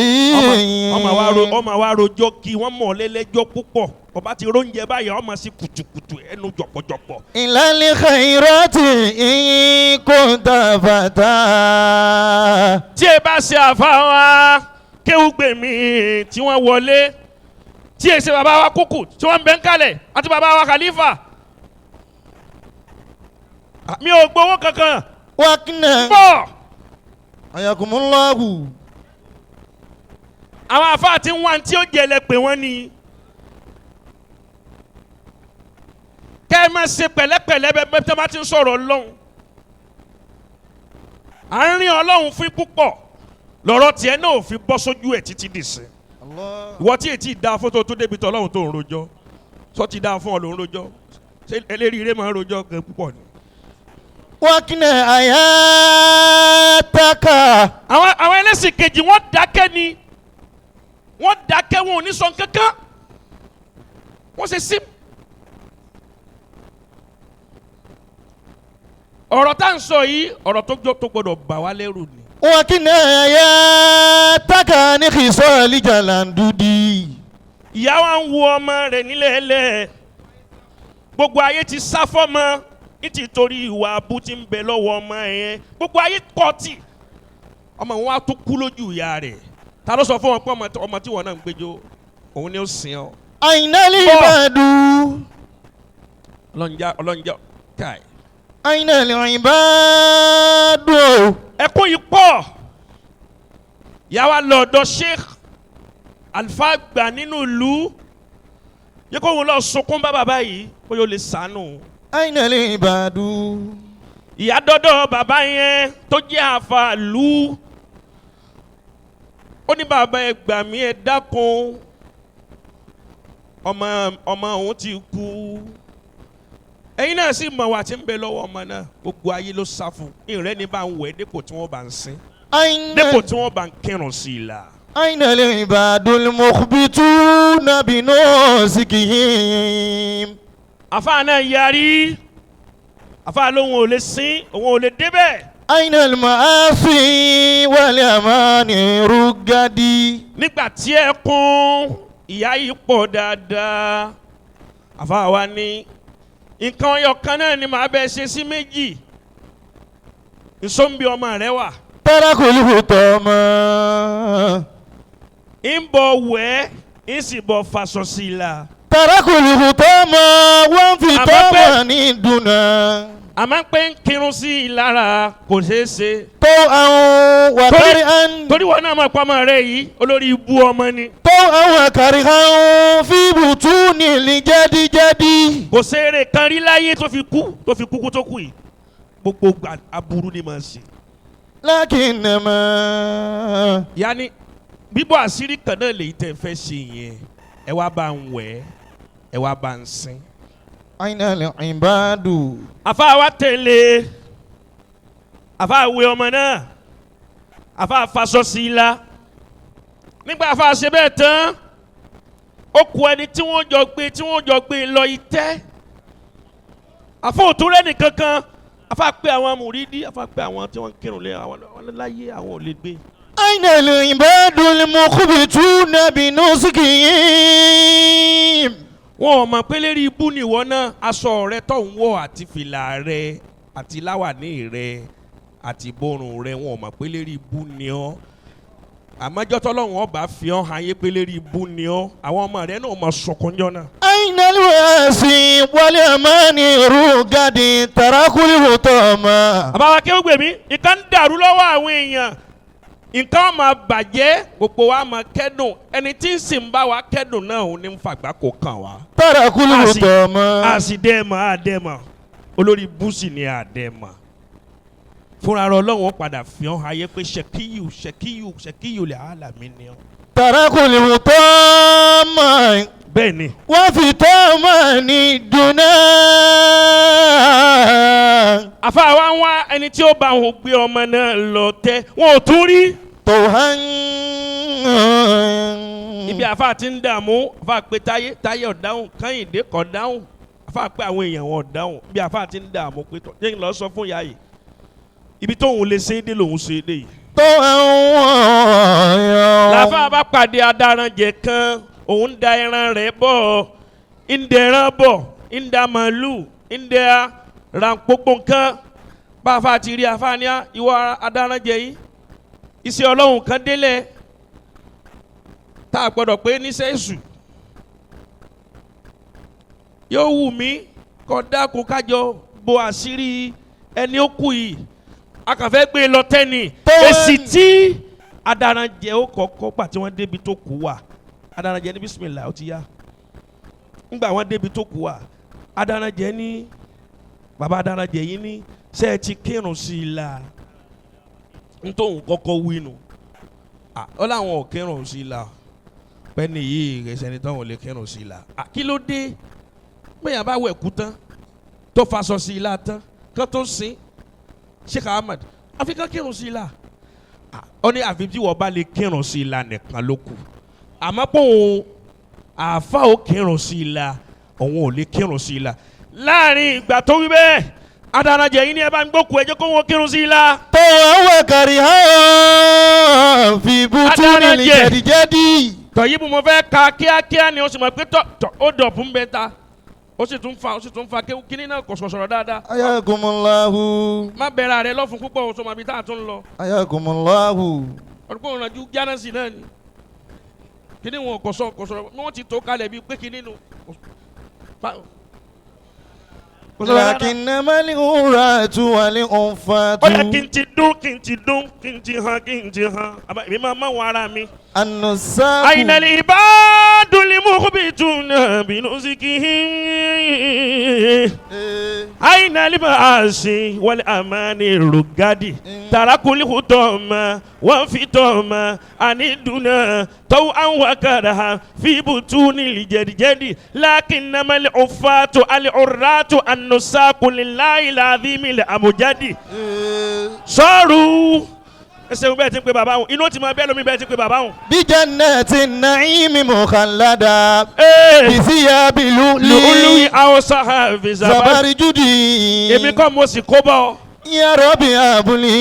Ọmọ wa rojọ́ kí wọ́n mọ̀ lẹ́lẹ́jọ́ púpọ̀, ọba ti róúnjẹ báyìí ọmọ sí kùtùkùtù ẹnu jọ̀pọ̀jọ̀pọ̀. إلى الخيرات إن كنت فتى. Tí ẹ bá ṣe àfa wa Kéwúgbèmí tí wọ́n wọlé, tí ẹ ṣe bàbá wa Kúkù tí wọ́n ń bẹ́ ń kalẹ̀ àti bàbá wa Khalifa, mi ò gbowó kankan. وكنا Bọ̀ حياكم الله. àwọn àfa tí ń wá tí ó jẹlẹ pé wọ́n ni kẹ́ ẹ máa ṣe pẹ̀lẹ́pẹ̀lẹ́ bẹ́ẹ̀ tí wọ́n bá ti ń sọ̀rọ̀ Ọlọ́run. À ń rin Ọlọ́run fún púpọ̀ lọ́rọ̀ tiẹ̀ náà ò fi bọ́ sójú ẹ̀ títí dìsín. الله Ìwọ tí ètí da fótó tó débi tọ́ Ọlọ́run tó ń rojọ́, sọ ti da fún ọ ló ń rojọ́, ṣé eléríire máa ń rojọ́ gan púpọ̀ ni. وكنا حياتك. Àwọn ẹlẹ́sìn kejì wọ́n dákẹ́ ni, wọ́n dákẹ́, wọn ò ní sọ kankan, wọ́n ṣe sim. Ọ̀rọ̀ tá à ń sọ yìí, ọ̀rọ̀ tó jọ tó gbọdọ̀ bà wá lẹ́rù ni. وكنا حياتك عن خصال جلاندودي. Ìyá wa ń wo ọmọ rẹ̀ nílẹ̀ẹ́lẹ̀, gbogbo ayé ti sá fọ́mọ nítorí ìwà abú tí ń bẹ lọ́wọ́ ọmọ yẹn, gbogbo ayé kọ́ tì, ọmọ wọn á tó kú lójú ìyá rẹ̀. Ta ló sọ fún wọn pé ọmọ tí wọn náà ń gbẹjọ òun ni ó sìn ọ? أين العباد؟ Ọlọ́njà ọlọ́njà káì. أين العباد؟ Ẹkún yìí pọ̀. Ìyá wa lọ ọ̀dọ̀ Sheikh Alfa gbà nínú ìlú yẹ kó wọn lọ sunkún bá bàbá yìí bóyá ó lè sànù. أين العباد؟ Ìyá dọ́dọ̀ bàbá yẹn tó jẹ́ àfàlù, ó ní bàbá ẹ gbà mí, ẹ dákun, ọmọ òun ti kú. Ẹ̀yin náà sì mọ̀ wá tí ń bẹ lọ́wọ́ ọmọ náà. Gbogbo ayé ló sá fún. Ìrẹ́ ni bá ń wẹ̀ dépò tí wọ́n bá ń sin. Dépò tí wọ́n bá ń kírun sí i la. أين العباد المخبتون بنوسكهم Àfáà náà yarí. Àfáà lóun ò lè sin, òun ò lè débẹ̀. أين المعاصي والأمان رقدي Nígbà tí ẹkún ìyá yìí pọ̀ dáadáa, àfáà wa ní nǹkan ọyọ kan náà ni màá bẹ ṣe sí méjì. Nsọ́nbi ọmọ rẹ wà. تركوا الحطام Ń bọ̀ wẹ́, ń sì bọ̀ faṣọ sí i la. تركوا الحطام وانفطام دنا Àmọ́ pé ń kírun sí i lára kò ṣeé ṣe. طوعا وكرها Torí wọn náà máa pa ọmọ rẹ yìí, olórí ibú ọmọ ni. طوعا وكرها في بطون الجدجد Kò ṣeré kan rí láyé tó fi kú tó fi kú kú tó kú yìí. Gbogbo gbà aburú ni màá ṣe. لكنما Yanni bíbọ̀ àṣírí kan náà lèyí tẹ́ fẹ́ ṣe yẹn. Ẹ wá bá ń wẹ̀, ẹ wá bá ń sin. أين العباد Àfáà wa tẹ̀lé, àfáà wé ọmọ náà, àfáà faṣọ sí i la. Nígbà àfáà ṣe bẹ́ẹ̀ tán, ó kù ẹni tí wọ́n jọ gbé tí wọ́n jọ gbé lọ itẹ́. Àfáà òtún rẹ̀ nìkankan, àfáà pé àwọn mùrídìí, àfáà pé àwọn tí wọ́n ń kírun lé àwọn láyé àwọn ò lè gbé. أين العباد المخبتون بنسكهم Wọn ò mọ̀ pé lérí ibú nìwọ náà, aṣọ rẹ tó ń wọ̀ àti fìlà rẹ àti láwàní rẹ àti ìborùn rẹ, wọn ò mọ̀ pé lérí ibú ni ọ́. Àmọ́jọ́ tọ́lọ́run ọba fi ọ́ hàn ayé pé lérí ibú ni ọ́, àwọn ọmọ rẹ náà mọ̀ sọkúnjọ́ náà. أين الواسي والأمان رقد تركوا الحطام Àbáwá kí ó gbè mí, nǹkan ń dàrú lọ́wọ́ àwọn èèyàn, nǹkan máa bàjẹ́, gbogbo wa máa kẹ́dùn, ẹni tí ń sì ń bá wa kẹ́dùn náà ò ní ń fàgbà kó kàn wá. تركوا الحطام Àsìdẹ́ẹ̀mọ̀ àdẹ́ẹ̀mọ̀ olórí búùsì ni àdẹ́ẹ̀mọ̀ fúnra rẹ Ọlọ́run ó padà fi hàn ayé pé ṣèkíyù ṣèkíyù ṣèkíyù lè àlàmì ni ọ. تركوا الحطام Bẹ́ẹ̀ ni وفطام دنا àfa wa ń wá ẹni tí ó bá òun gbé ọmọ náà lọ tẹ wọn ò tún rí. طوعا Ibi àfa ti ń dààmú, àfa pé táyé táyé ọ̀dáhùn, kẹ́hìndé kọ̀ dáhùn, àfa pé àwọn èèyàn wọn ọ̀dáhùn. Ibi àfa ti ń dààmú pé tọ́ jẹ́ kí n lọ sọ fún ìyá yìí ibi tóun lè ṣe é dé lòun ṣe é dé yìí. طوعا Làfà bá pàdé adaranjẹ kan, òun da ẹran rẹ̀ bọ̀, ń da ẹran bọ̀, ń da màálù, ń da ràǹpópó nǹkan. Báfa ti rí afáàníà, ìwọ adaranjẹ yìí, iṣẹ́ Ọlọ́run kan délẹ̀ tá a gbọ́dọ̀ pé níṣẹ́ èṣù. Yóò wù mí kó dákun kájọ bo àṣírí ẹni ó kú yìí. A kàn fẹ́ gbé e lọ tẹ́ni. Èsì tí adaranjẹ ó kọ́kọ́ gbà tí wọ́n débi tó kú wà, adaranjẹ ní bísímìlà ó ti yá. Ńgbà wọ́n débi tó kú wà, adaranjẹ ní bàbá adaranjẹ yìí ní ṣé ẹ ti kírun sí i la? Ntóhun kọ́kọ́ wí nu. Ó láwọn ò kírun sí i la. Pẹ́ẹ́nì yìí ìrẹsẹ̀ ni táwọn ò lè kírun sí i la. Kí ló dé? Bẹ́ẹ̀ bá wẹ̀ kú tán, tó faṣọ sí i la tán, kán tó sin Sheikh Ahmed, àfi kán kírun sí i la. Ó ní àfi tí wọ́n bá lè kírun sí i la nìkan ló kù. Àmọ́ pé òun àáfà ó kírun sí i la, òun ò lè kírun sí i la. Láàrin ìgbà tó wí bẹ́ẹ̀, adarajẹ yìí ni ẹ bá ń gbókù ẹ jẹ́ kó wọn kírun sí i la. طوعا وكرها في بطون Adaranje. الجدجد Tọ̀yìnbó mo fẹ́ ka kíákíá ni o sì mọ̀ pé tọ̀ tọ̀ ó dọ̀bù ń bẹ ta. Ó sì tún fa ó sì tún fa kéwú kíní náà kò sọ̀rọ̀ dáadáa. حياكم الله Má bẹ̀rẹ̀ rẹ lọ́fun púpọ̀ o sọ ma bí tá a tún lọ. حياكم الله Ọdún kò rànjú jánásì náà ni. Kíní wọn kò sọ kò sọ̀rọ̀ wọ́n ti tó kalẹ̀ bíi pé kíní nu. Kò sọ̀rọ̀ dáadáa. لكنما الغرة والأنفة Ó yẹ kí n ti dún kí n ti dún kí n ti hàn kí n ti hàn. Àbá èmi máa máa wọn ara mi. النساق Àyìnàlè ìbáàdù. Al-ibadul mukhbituna binuzikihim. Aina al-ma'asi wal amani rugadi. Tarakul khutama wa fitama aniduna taw'an wa karaha fi butuni al-jadjadi. Lakinnama al-uffatu al-urratu an-nusaku lillahi al-azim al-amjadi. Sọ́ọ̀rù ẹsẹ̀ bẹ́ẹ̀ ti ń pe bàbá wọn inú ti máa bẹ́ẹ̀ lómi bẹ́ẹ̀ ti ń pe bàbá wọn. Bijannati naimi mukallada. Bisiyabi lùlù luli àwọn sàhàfì zabari judi. Èmi kọ́ mo sì kó bọ́ ọ. Ya Rabbi abuli.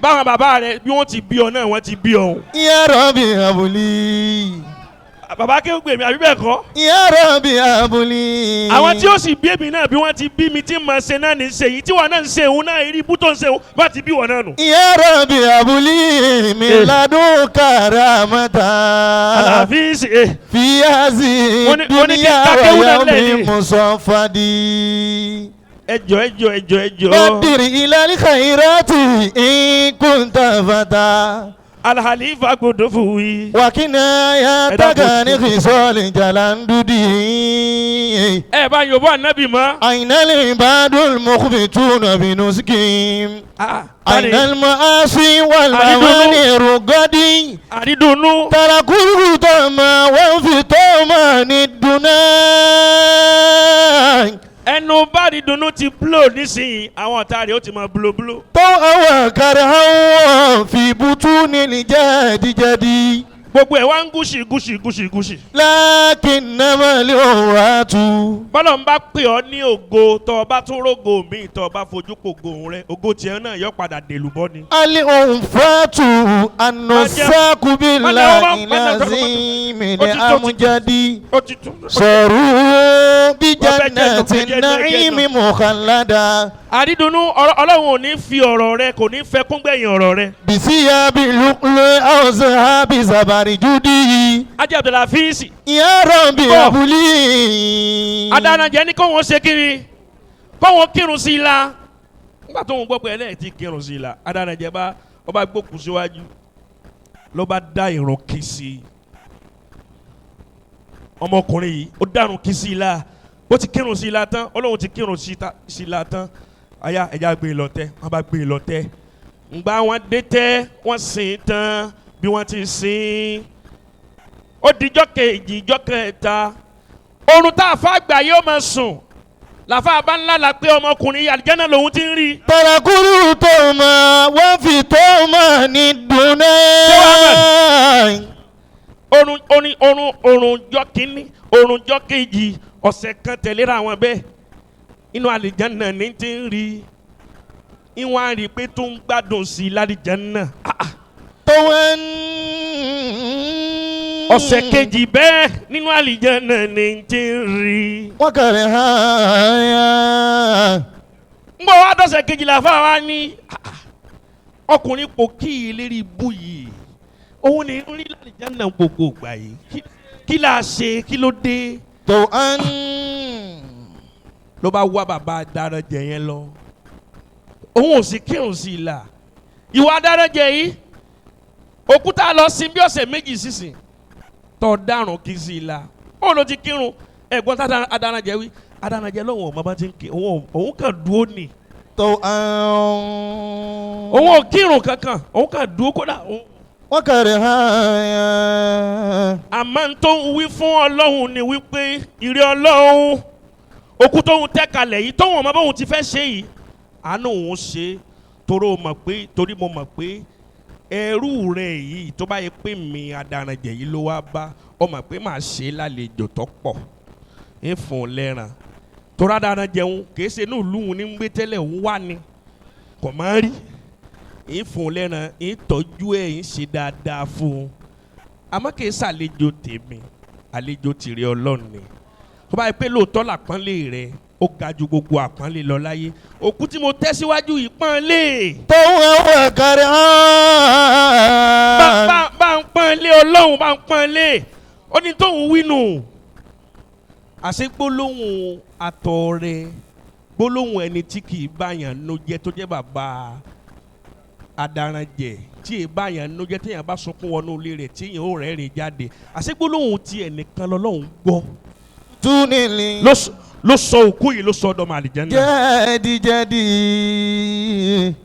Báwọn bàbá rẹ bí wọ́n ti bí ọ náà wọ́n ti bí ọ. Ya Rabbi abuli. Bàbá kéwù gbèmí àbí bẹ́ẹ̀ kọ́. Ya Rabbi abuli. Àwọn tí ó sì bí èmi náà bí wọ́n ti bí mi tí mà ṣe náà ní ṣe yìí tí wọn náà ń ṣe òun náà eré ibú tó ń ṣe òun bá ti bí wọn náà nù. Ya Rabbi abuli min ladunka rahmatan. Àlàáfíà ṣe. Fi hazi Wọ́n ní kí n dunya ta wa kéwú náà lẹ̀ yawmi ni. musaffadi. Ẹjọ́ ẹjọ́ ẹjọ́ ẹjọ́. Badir ila al-khairati in kunta fata. Alhalifa gbọdọ̀ fún wí. Wakina ya Ẹ dákun. tagani khisoli jalandudi. Ẹ bá yorùbá ànábì mọ́. Aina al-ibadul mukhbituna binuskim. Ah, tani? Aina al-maasi wal mawani rugadi. Àrídùnnú. Tarakul hutama wa fitama niduna. Ẹnu bá àrídùnnú ti blow nísìnyí àwọn ọ̀tá rẹ̀ ó ti máa blow blow. Taw'an karhan fi butuni al-jadijadi. Gbogbo ẹ̀ wá ń gúúsì gúúsì gúúsì gúúsì. Lakinnama al-uratu. Bọ́lá ń bá pè ọ́ ní ògo tó o bá tún rógo míì tó o bá fojú pògo òun rẹ ògo tiẹ̀ náà yọ padà dèlùbọ́ ni. Al-unfatu an-nusaku billahi lazim al-amjadi. Ó ti tún. Saru bi jannati an-na'imi mukhallada. Àrídùnnú Ọlọ́run ò ní fi ọ̀rọ̀ rẹ kò ní fẹ́ kúngbẹ̀yìn ọ̀rọ̀ rẹ. Bisiyabi lu'lu aw zahabi zabarijudi. Ajé Abdulhafiz. Ya Rabbi Bọ̀. abuli. Adáranjẹ ní kóhun ṣe kiri kóhun kírun sí i la nígbà tóun gbọ́ pé ẹlẹ́yìn ti kírun sí i la Adáranjẹ bá ọba gbókùn síwájú ló bá dá ìrun kí sí i ọmọkùnrin yìí ó dárun kí sí i la ó ti kírun sí i la tán Ọlọ́run ti kírun sí i la tán aya ẹja gbé e lọ tẹ́ wọ́n bá gbé e lọ tẹ́ ǹgbà wọn dé tẹ́ wọ́n sìn tán bí wọ́n ti sìn ó dijọ́ kejì ìjọ́ kẹta oorun tá a fa gbà yóò máa sùn làfa bá ńlá la pé ọmọkùnrin yìí àlìjáná lòun ti ń rí. Tarakuru toma wa fi toma ni duna. Oorun orin oorun oorun jọ́ kínní oorun jọ́ kejì ọ̀sẹ̀ kan tẹ̀léra àwọn bẹ́ẹ̀ inú àlìjáná ní ti ń rí ìwọ̀n á rí i pé tó ń gbádùn sí i lálìjáná. Ah, ah. Tawan. Ọ̀sẹ̀ kejì bẹ́ẹ̀ nínú àlìjáná ní ti ń rí. Wakare haya. Ń bọ̀ wá dọ̀sẹ̀ kejì làfa wa ní ah, ah, ọkùnrin pò kí ìlérí ibú yìí òun ní rí lálìjáná gbogbo ìgbà yìí kí la ṣe kí ló dé. Tawan. Ló bá wá bàbá adarajẹ yẹn lọ òun ò sì kírun sí i la ìwà adarajẹ yìí òkúta lọ sí bí ọ̀sẹ̀ méjì sísìn tó dárùn kí sí i la ó ló ti kírun ẹ̀gbọ́n tá adarajẹ wí adarajẹ lóun ò mọ bá ti ń kí òun kàn dúró ni Tawan. òun ò kírun kankan òun kàn dúró kódà òun. Wakare haya. Àmọ́ n tó ń wí fún Ọlọ́run ni wípé ìrẹ́ Ọlọ́run òkú tóun tẹ́ kalẹ̀ yìí tóun ọmọ bóun ti fẹ́ ṣe yìí àánú òun ṣe torí mo mọ̀ pé ẹrú rẹ̀ yìí tó bá yẹ pé mi adaranjẹ yìí ló wá bá ọ mọ̀ pé màá ṣe é lálejò tó pọ̀ ń fún un lẹ́ran torí adaranjẹ òun kìí ṣe inú ìlú òun ní ń gbé tẹ́lẹ̀ òun wà ní kò máa rí ń fún un lẹ́ran ń tọ́jú ẹ̀ ń ṣe dáadáa fún un àmọ́ kìí ṣàlejò tèmi àlejò tìrẹ Ọlọ́run ni tó bá yẹ pé lóòótọ́ làpọ́nlé rẹ ó ga ju gbogbo àpọ́nlé lọ láyé òkú tí mo tẹ́ síwájú yìí pọ́nlé Tawan wakare haya. bá ń pọ́nlé Ọlọ́run bá ń pọ́nlé ó ní tóun wí nù. Àṣé gbólóhùn àtọ̀rẹ gbólóhùn ẹni tí kì í báyàn ló jẹ́ tó jẹ́ bàbá adaranjẹ tí èyí bá yàn ló jẹ́ téèyàn bá sunkún wọnú ilé rẹ̀ tí èyàn ò rẹ́rìn jáde àṣé gbólóhùn tí ẹnìkan lọ́lọ́hún gbọ́ Túnilì. ló sọ òkú yìí ló sọ ọdọ màlìjẹ́ náà. Jẹ́ẹ̀dì jẹ́ẹ̀dì.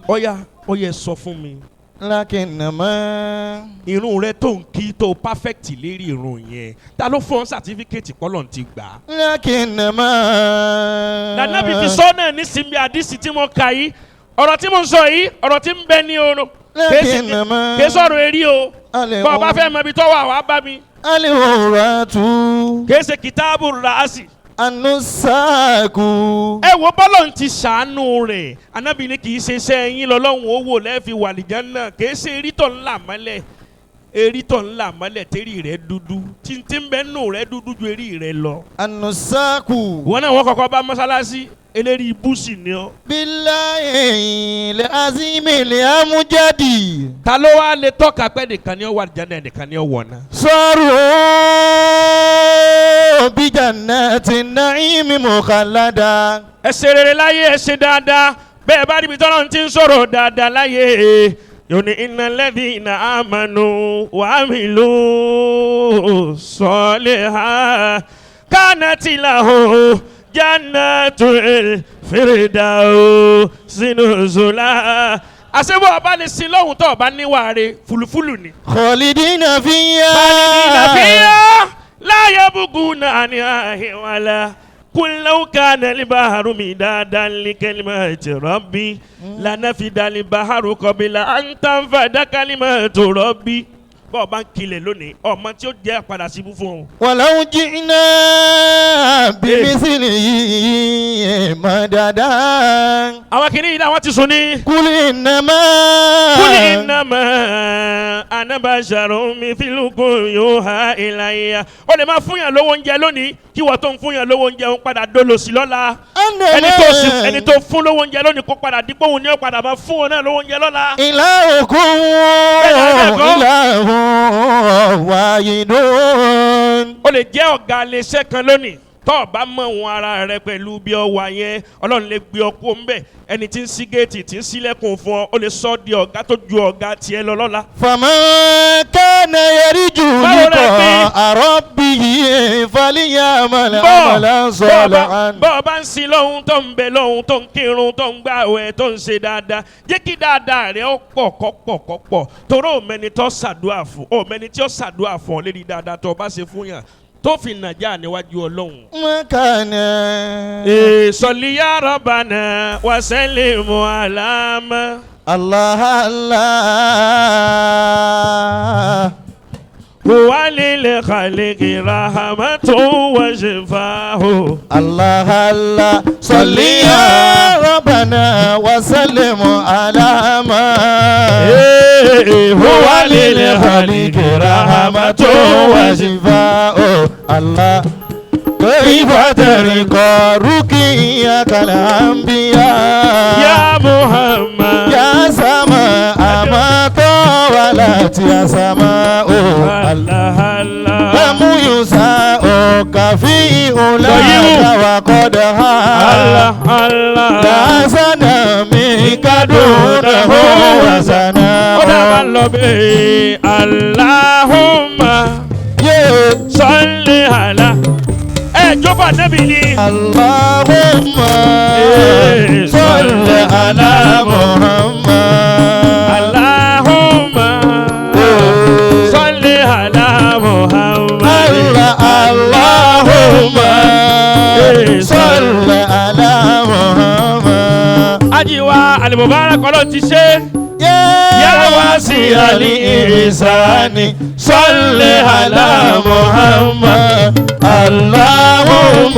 Ọ̀ya ọ̀yẹ sọ fún mi Lákìnnàmọ́. Irun rẹ tó ń kí tó perfect lérí irun yẹn, ta ló fún ọ certificate pọ́lọ̀ ti gbà á? Lákìnnàmọ́. Lànàbì fi sọ náà nísìnyí àdìsí tí mo kà yìí, ọ̀rọ̀ tí mo ń sọ yìí, ọ̀rọ̀ tí ń bẹ ní oorun Lákìnnàmọ́. kì í sọ̀rọ̀ eré o. Alẹ́ Bọ́ ọ bá fẹ́ mọ ibi tó wà, wàá bá mi. Alẹ́ tu. Kì í ṣe kìtáàbù ràásì. Anusaku. Ẹ wo bọ́lọ̀ ń ti ṣàánú rẹ̀. Anábì ní kì í ṣe iṣẹ́ yín lọ́lọ́run ó wò lẹ́ẹ̀fi wàlìjánná, kì í ṣe erítọ̀ ńlá mọ́lẹ̀, erítọ̀ ńlá mọ́lẹ̀ tẹ́rì rẹ̀ dúdú tìǹtì ń bẹ́ nù rẹ̀ dúdú ju eré rẹ̀ lọ. Anusaku. Wọn náà wọ́n kọ́kọ́ bá mọ́sálásí, eléri ibú sì ni ọ́. Bilayi le azimi le amujadi. Ta ló wá lè tọ́ka pé nìkan ni ó wà lìjánná, nìkan ni ó wọ̀ náà? Sọ̀rọ̀ bijannati naimi mukhalada. Ẹ ṣe rere láyé, ẹ ṣe dáadáa. Bẹ́ẹ̀ bá níbi tọ́lọ́run ti ń sọ̀rọ̀ dáadáa láyé, yóò ní innal ladhina amanu wa amilu solihat kanati lahum jannatul firdausi nuzula. Àṣebọ̀ ọba lè sin lọ́hùn tó ọba níwàre fùlùfùlù ni. Khalidina fiya. خالدين فيها لا يبغون عنها حولا. قل لو كان البحر مدادا لكلمات ربي لنفد البحر قبل أن تنفد كلمات ربي. Bọ́ọ̀ bá ń kilẹ̀ lónìí, ọmọ tí ó jẹ́ padà síbú fún ọ. Walau ji'na bimithlihi madada. Àwọn kìnìún yìí náà wọ́n ti sùn ní. Kul innama. قل إنما أنا بشر مثلكم يوحى إلي. Ó lè máa fún yàn lówó oúnjẹ lónìí kí wọ́n tó ń fún yàn lówó oúnjẹ ń padà dolo sí lọ́la. Ẹni tó sì ẹni tó fún lówó oúnjẹ lónìí kó padà dípò òun ni ó padà máa fún ọ náà lówó oúnjẹ lọ́la. Ilahukum Bẹ́ẹ̀ ni ẹ̀kọ́. ilahun wahidun. Ó lè jẹ́ ọ̀gá iléeṣẹ́ kan lónìí, tó o bá mọ̀ wọn ara rẹ pẹ̀lú bí ọ wà yẹn, Ọlọ́run lè gbé ọ kó ń bẹ̀. Ẹni tí ń ṣí géètì tí ń ṣílẹ̀kùn fún ọ, ó lè sọ ọ́ di ọ̀gá tó ju ọ̀gá tiẹ̀ lọ lọ́la. Faman kana yarju Báwo rẹ pé? liqa'a rabbihi falyamal amalan salihan. Bọ́ ọ bá ń sin lọ́hún, tó ń bẹ lọ́hún, tó ń kírun, tó ń gbààwẹ̀, tó ń ṣe dáadáa, jẹ́ kí dáadáa rẹ̀ ó pọ̀ kọ́ pọ̀ kọ́ pọ̀, torí òmẹni tó ṣàdúrà fún, òmẹni tí ó ṣàdúrà fún ọ lérí dáadáa tó o bá ṣe fún yàn tó fi nàjà níwájú Ọlọ́run. Man kana. Sọlí ya Rabbana wa sallimu ala ma. Allah Allah. Huwa lil khaliqi rahmatun wa shifahu. Allah Allah. Salli ya Rabbana wa sallim ala ma. هو للخلق رحمة وشفاء. الله كيف ترقى رقيك الأنبياء. يا محمد. يا سماء ما طاولت يا سماء. الله الله. لم يساءك في أولاك وقدها. الله الله. لا سنا منك دونه وسنا. Ó dábàá lọ bẹ́ẹ̀. اللهم صل على ẹ jókòó ànábì ni. اللهم صل على محمد. اللهم صل على محمد. الله اللهم صل على محمد. Ajiwa Al-Mubarak, Ọlọ́run ti ṣe. يا واسع الإحسان صل على محمد. اللهم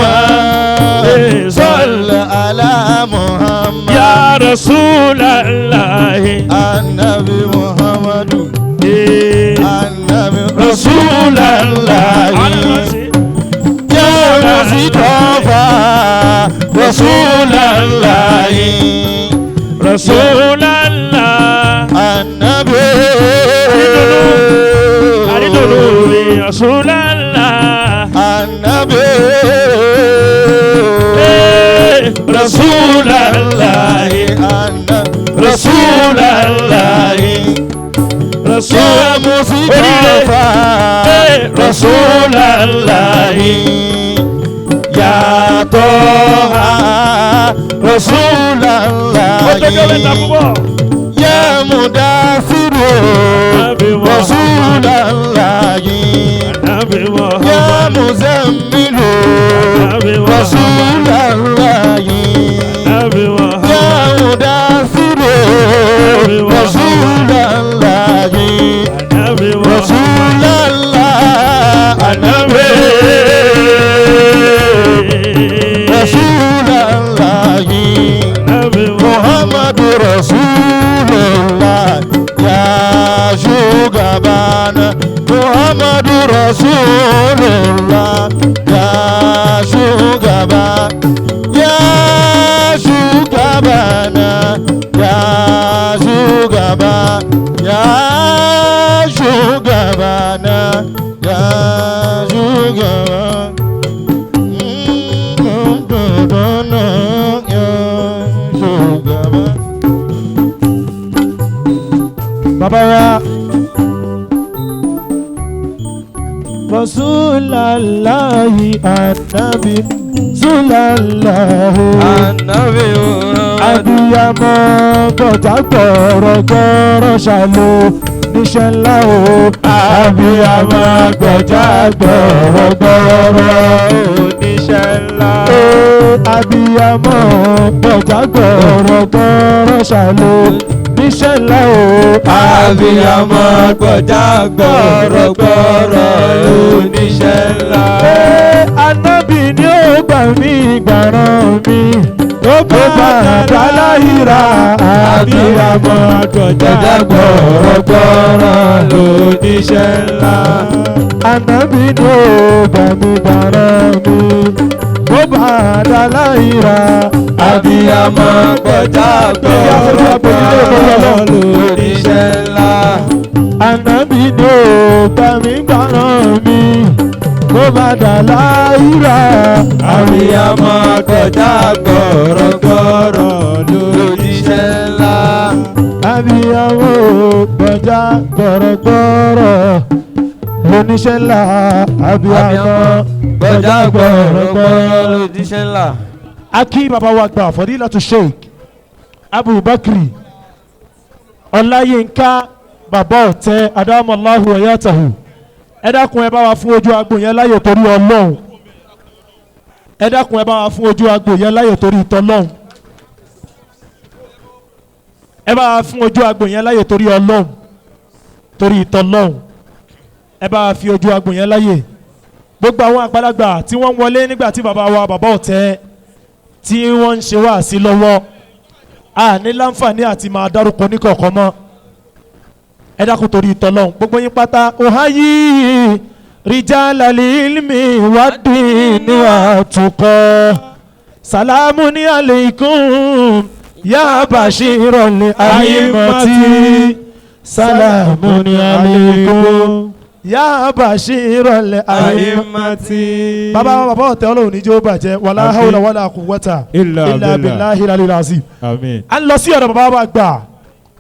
صل على محمد. يا رسول الله. النبي محمد. النبي رسول الله. يا مصطفى رسول الله. رسول الله. النبي. Àrídùnnú mi رسول الله. النبي. رسول الله. النبي رسول الله. Mustafa Rasulallahi Ya Toha Ó tọ́jọ́ mẹ́ta Rasulallahi púpọ̀. Ya Mudafiru Rasulallahi Ya Muzammilu Rasulallahi Ya Mudafiru Rasulallahi Rasulallah Anabi Rasulallah Muhammadu Rasulullah Ya Shugabana Muhammadu Rasulullah Ya Shugaba Ya Shugabana Ya Shugaba Ya Shugabana Ya Shugaba Ya Shugaba. Bàbá wa. Rasulallahi anabi Sulallahi Ànábì Muhammad. abiyamọ gbọ̀jà gbọ̀rọ̀gbọ̀rọ̀ ṣàlò níṣẹ́ ńlá o. Abiyamọ gbọ̀jà gbọ̀rọ̀gbọ̀rọ̀ Oníṣẹ́ ńlá. o. Abiyamọ gbọ̀jà gbọ̀rọ̀gbọ̀rọ̀ ṣàlò níṣẹ́ ńlá o. Abiyamọ gbọ̀já gbọ̀rọ̀gbọ̀rọ̀ oníṣẹ́ ńlá. Ee, Ànábì ni ó gbà mí gbàràn mi tó bá dáláyìíra Abiyamọ gbọ̀já gbọ̀rọ̀gbọ̀rọ̀ lóníṣẹ́ ńlá. Ànábì ni ó gbà mí gbàràn mi tó bá dáláyìíra. Abiyamọ gbọ̀já gbọ̀rọ̀gbọ̀rọ̀ lóníṣẹ́ ńlá. Ànábì ni ó gbà mí gbàràn mi tó bá dáláyìíra. Abiyamọ gbọ̀já gbọ̀rọ̀gbọ̀rọ̀ lóníṣẹ́ ńlá. Abiyamọ gbọ̀já gbọ̀rọ̀gbọ̀rọ̀ lóníṣẹ́ ńlá. Abiyamọ Gbọ̀já gbọ̀rọ̀gbọ̀rọ̀ lóníṣẹ́ ńlá. Aki baba wa gba Fadilatu Sheikh Abubakar Ọláyínká bàbá ọ̀tẹ adamallahu ayatahu. Ẹ dákun, ẹ bá wa fún ojú agbo yẹn láyè torí Ọlọ́run. Ẹ dákun, ẹ bá wa fún ojú agbo yẹn láyè torí tọlọ́run. Ẹ bá wa fún ojú agbo yẹn láyè torí Ọlọ́run, torí tọlọ́run. Ẹ bá wa fi ojú agbo yẹn láyè. Gbogbo àwọn àgbàlagbà tí wọ́n ń wọlé nígbà tí bàbá wa bàbá ọ̀tẹ tí wọ́n ń ṣe wáàsí lọ́wọ́, a ní láǹfààní àti máa dárúkọ níkọ̀ọ̀kan mọ́. Ẹ dákun torí tọlọ́hún, gbogbo yín pátá. Ohayi rijalal ilmi wad-dini wat-tuqa salamun alaykum ya bashiral aimati salamun alaykum ya bashiral aimati. Àyèmátì. Bàbá wa bàbá ọ̀tẹ̀, Ọlọ́run ní jẹ́ ó bàjẹ́. Wàlá Àmín. hawla wàlá quwwata Illa illa billah. billahi alil azim. Àmín. A ń lọ sí ọ̀dọ̀ bàbá wa gbà.